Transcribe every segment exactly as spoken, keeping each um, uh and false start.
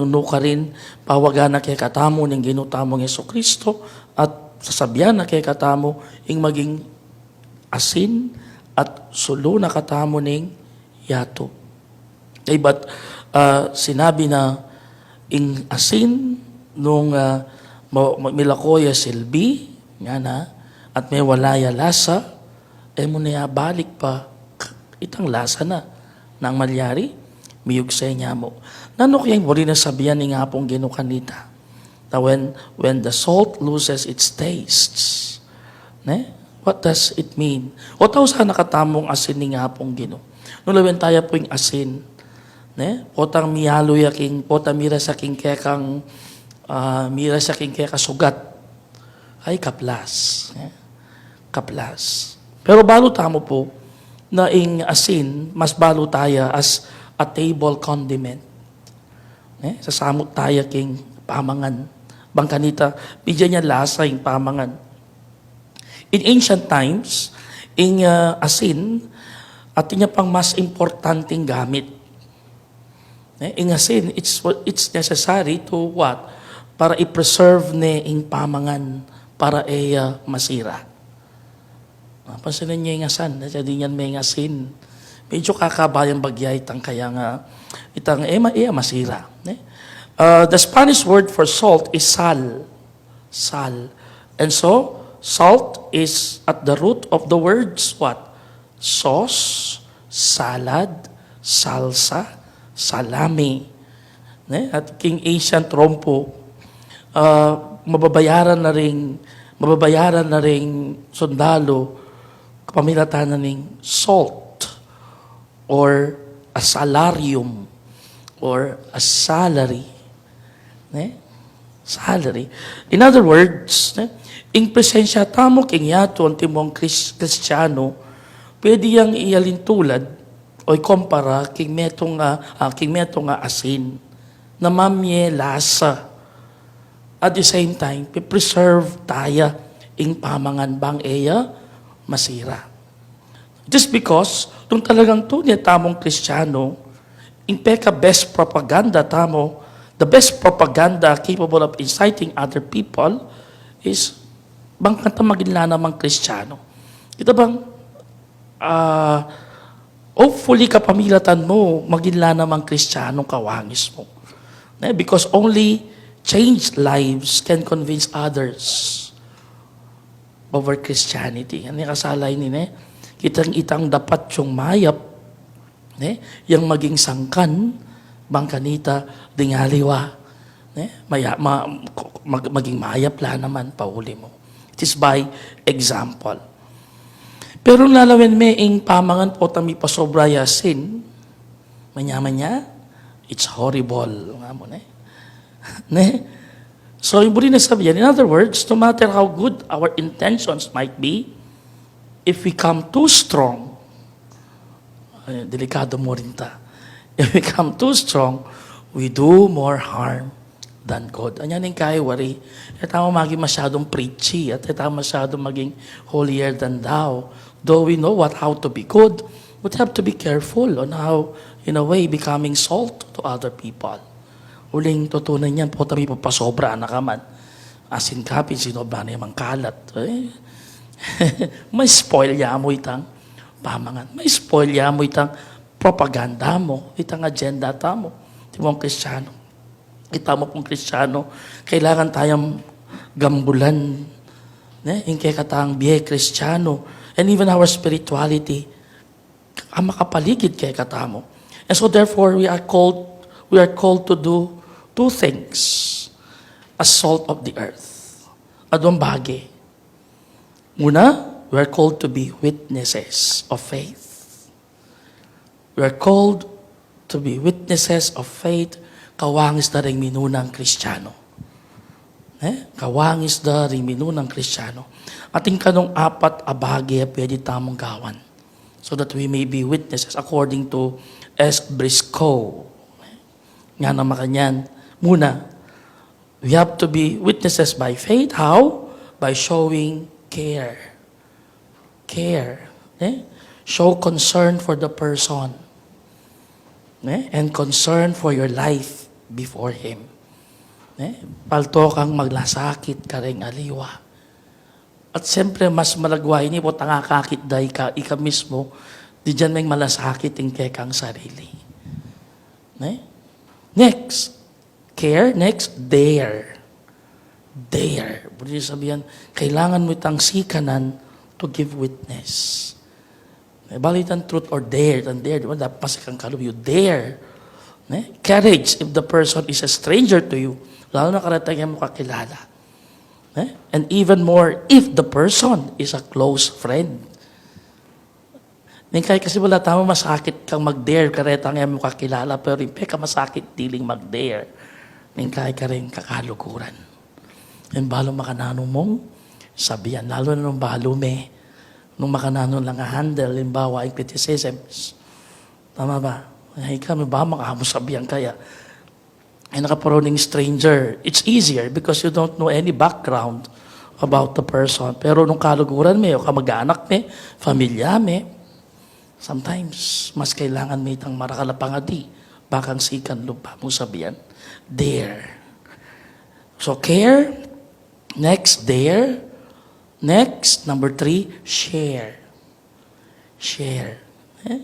nukarin, pawagan na kekatamu ning Ginu tamung Jesucristo, at sasabian na kekatamu ing maging asin at sulu na katamu ning yatu. Kaybat, ah, sinabi na ing asin nung, ah, ma-, ma-, milako ya silbi, ngana, at mewala ya lasa, e mu ne ya balik pa itang lasa na. Nang malyari, miyugse nya mu. Nanu kayang buri na sabian ning Apung Ginu kanita? Na when, when the salt loses its tastes, ne? What does it mean? O tau sana katamung asin ning Apung Ginu. Nung lawen taya pu ing asin, ne? Potang miyalu ya king, potang miras ya king kekang, ah, miras ya king kekang sugat. Ay, kaplas. Ne? Kaplas. Pero balu tamu pu na ing asin, mas balu taya as a table condiment. Ne? Sasamut taya king pamangan. Bang kanita, bigyan nya lasa ing pamangan. In ancient times, ing, ah, asin, atin ya pang mas importanteng gamit. Ne? Ing asin, it's, it's necessary to what? Para i-preserve ne ing pamangan, para e ya masira. Napansin ne nya ing asin, ne? Jadi nyan me ing asin. Medyo kakabayang bagya itang kaya nga, itang e ma-, e ya masira. Ne? Uh, the Spanish word for salt is sal. Sal. And so, salt is at the root of the words what? Sauce, salad, salsa, salami. Ne? At king ancient Rome pu, ah, mababayaran na ring, mababayaran na ring sundalo kapamilatan na ning salt or a salarium or a salary. Ne? Salary. In other words, ne? Ing presensya tamu king yatu antimong Kris-, Kristiyano, pwede yang ialintulad o ikumpara king metung a, ah, king metung a asin na mamye lasa. At the same time, pe-preserve taya ing pamangan bang e ya masira. Just because, nung talagang tune tamung Kristiyano, ing peka best propaganda tamu, the best propaganda capable of inciting other people is bang kanta maging la namang Kristiyano. Kita bang, ah, hopefully kapamilatan mu, maging la namang Kristiyano kawangis mu. Ne? Because only changed lives can convince others over Christianity. Ano yung kasala ini, ne? Kitang itang dapat yung mayap, ne? Yang maging sangkan, bang kanita, ding aliwa, ne? Maya-, ma-, mag-, maging mayap la naman, pauli mu. It is by example. Pero lalawen me ing pamangan potang mipasobra ya asin, manya-manya, it's horrible. Nga mu, ne? Ne? So, yung buri na sabihin, in other words, no matter how good our intentions might be, if we come too strong, ay, delikado mu rin ta. If we come too strong, we do more harm than good. Anya ning kaiwari, e tamu maging masyadong preachy, at e tamu masyadong maging holier than thou. Though we know what, how to be good, we have to be careful on how, in a way, becoming salt to other people. Uling tutunan yan, potang mipapasobra na ka man. Asin ka pin, sinobra na yung kalat. Eh? May spoil ya mu itang pamangan. May spoil ya mu itang propaganda mu, itang agenda tamu. Timong Kristiyano. Kita mu pung Kristiyano, kailangan tayang gambulan, ne? Ing kekatang bie Kristiyano, and even our spirituality, a makapaligid kekatamu. And so therefore, we are called, we are called to do two things as salt of the earth. Adwang bage. Muna, we are called to be witnesses of faith. We are called to be witnesses of faith. Kawangis da ring minunang Kristiyano. Eh? Kawangis da ring minunang Kristiyano. Atin kanung apat a bage a pwede tamung gawan, so that we may be witnesses according to S. Briscoe. Ngana makanyan, muna, we have to be witnesses by faith. How? By showing care. Care. Eh? Show concern for the person. Eh? And concern for your life before Him. Ne? Palto kang maglasakit kareng aliwa. At siyempre, mas malagwa ini, potang akakit da ika, ika mismo, di dinan meng malasakit ing kekang sarili. Ne? Next, care. Next, dare. Dare. Buri sabian, kailangan mu itang sikanan to give witness. Ne, bale itang truth or dare, itang dare, di ba? Dapat masikang kalub, you dare. Ne? Courage if the person is a stranger to you. Lalu na kareta e mu kakilala. Ne? And even more if the person is a close friend. Neng kai kasi bala tamu masakit kang mag-dare kareta e mu kakilala, pero ing pekamasakit diling mag-dare neng kai kareng kakaluguran. Ing balu makananu mung sabian, lalu na nung balu me, nung makananu lang a handle, halimbawa, ing criticisms. Tama ba? Ay, kami ba, makamu sabian kaya? Ay, nakaparong stranger, it's easier because you don't know any background about the person. Pero nung kaluguran me, o kamag-anak me, pamilya me, sometimes, mas kailangan me itang marakal a pangadi, bakang sikan lub mung sabian. Dare. So, care. Next, dare. Next, number three, share. Share. Eh?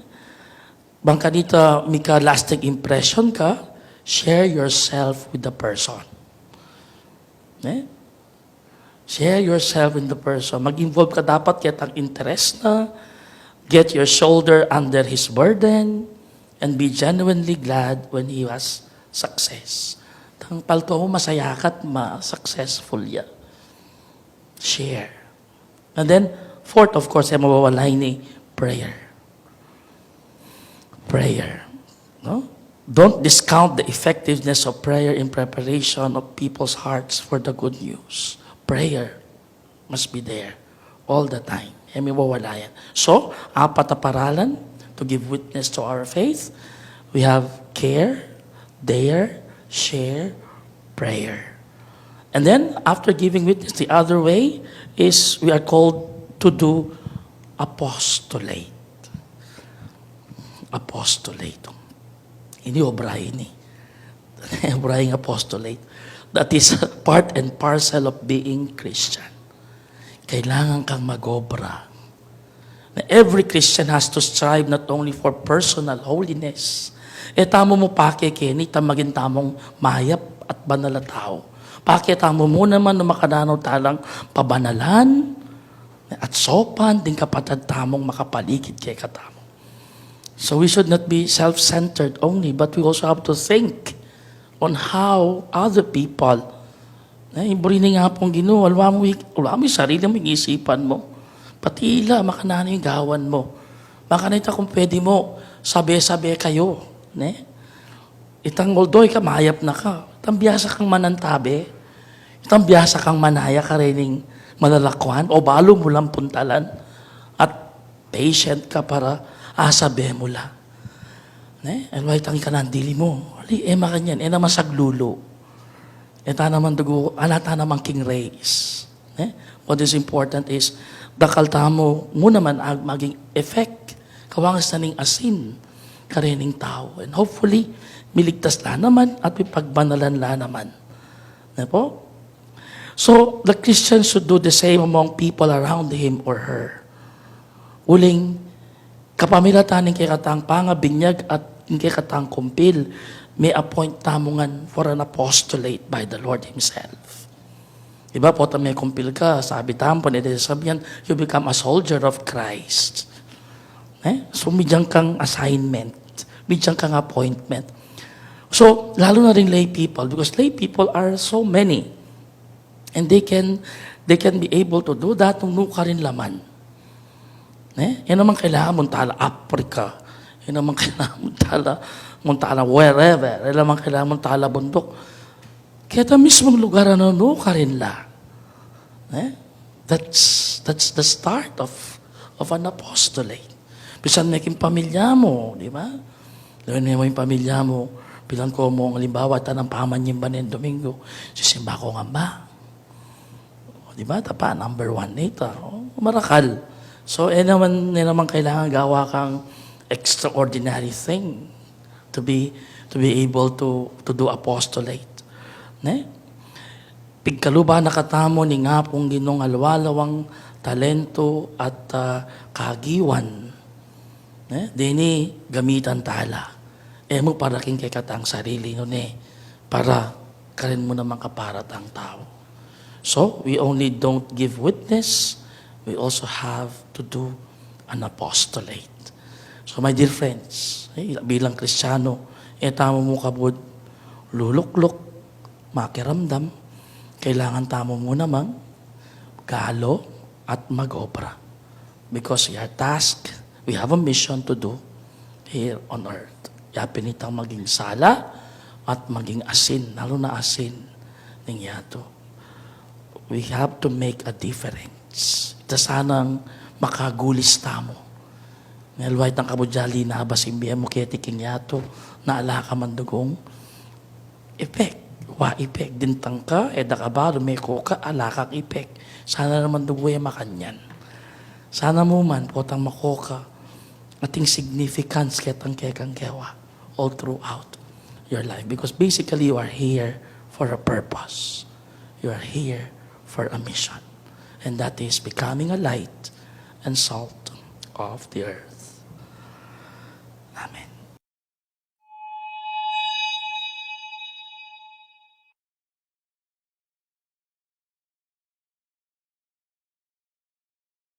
Bang kanita mika lasting impression ka, share yourself with the person. Eh? Share yourself with the person. Mag-involve ka dapat ketang interest na. Get your shoulder under his burden and be genuinely glad when he has success. Tang palto mu masaya ka at ma-successful ya. Share. And then, fourth, of course, e mawawala ini, prayer. Prayer. No? Don't discount the effectiveness of prayer in preparation of people's hearts for the good news. Prayer must be there all the time. E mawawala yan. So, apat a paralan to give witness to our faith. We have care, dare, share, prayer. And then, after giving witness, the other way is we are called to do apostolate. Apostolate. Ini obra ini. Obra ing apostolate. That is part and parcel of being Christian. Kailangan kang mag-obra. Na every Christian has to strive not only for personal holiness. E tamu mu pake keni, ta maging tamung mayap at banal a tau. Pake tamu mu naman nung makananu talang pabanalan at saupan ding kapatad tamung makapaligid kekatamu. So we should not be self-centered only, but we also have to think on how other people. Na, buri ning Apung Ginu, alwa mu, alwa mu ing sarili mu, ing isipan mu. Pati ila, makananu ing gawan mu. Makanita kung pwede mu, sabe-sabe kayu. Ne? Itang although ika mayap na ka, itang biasa kang manantabe, itang biasa kang manaya karening malalakuan, o balu mu lang puntalan, at patient ka para asabe mu la. Ne? Alwa itang ika nandili mu. Ali, e makanyan, e naman saglulu. E ta naman dugu, ala ta naman king race. Ne? What is important is, dakal tamu mu naman ag maging effect, kawangas na ning asin, karening tau. And hopefully, miligtas la naman at mipagbanalan la naman. Ne po? So, the Christian should do the same among people around him or her. Uling, kapamilatan ning kekatang pangabinyag at ning kekatang kumpil, mi-appoint tamu ngan for an apostolate by the Lord Himself. Iba po, ta me kumpil ka, sabi tamu, pwede sabian, you become a soldier of Christ. Eh? So, midian kang assignment, midian kang appointment. So, lalo na ring lay people, because lay people are so many. And they can, they can be able to do that nung nukarin la man. Ne? E naman kailangan munta la Africa. E naman kailangan munta la, munta la wherever. E naman kailangan munta la bunduk. Keta mismung lugar a nukarin la. Ne? That's, that's the start of, of an apostolate. Bisan me king pamilya mu, di ba? Lawen me ing pamilya mu, bilang ko mu, alimbawa, ta nang pamanyimba neng Domingo, sisimba ko ngan ba? O, di ba? Tapa, number one na ita. O, marakal. So, e naman, e naman kailangan gawa kang extraordinary thing to be, to be able to, to do apostolate. Ne? Pigkaluban na katamu ning Apung Ginung aliwa-liwang talento at, ah, kagiwan. Ne? Deni gamitan tala. E mu para king kekatang sarili, nune para karin mu namang kapara tang tau. So, we only don't give witness, we also have to do an apostolate. So, my dear friends, eh, bilang Kristiyano, e tamu mu kabud lulukluk, makiramdam, kailangan tamu mu namang galu at mag-obra. Because we are tasked, we have a mission to do here on earth. Ya pin itang maging sala at maging asin, lalu na asin ning yatu. We have to make a difference. Ita sanang makagulis tamu. Ngeluway tang kabud jali na ba simbihan mu keti king yatu, na ala ka man dugung ipek. Wa ipek, dintang ka, e da ka balu, meko ka, ala kang ipek. Sana naman dugu e makanyan. Sana mu man potang makoka ating significance ketang kekang kewa all throughout your life. Because basically, you are here for a purpose. You are here for a mission. And that is becoming a light and salt of the earth.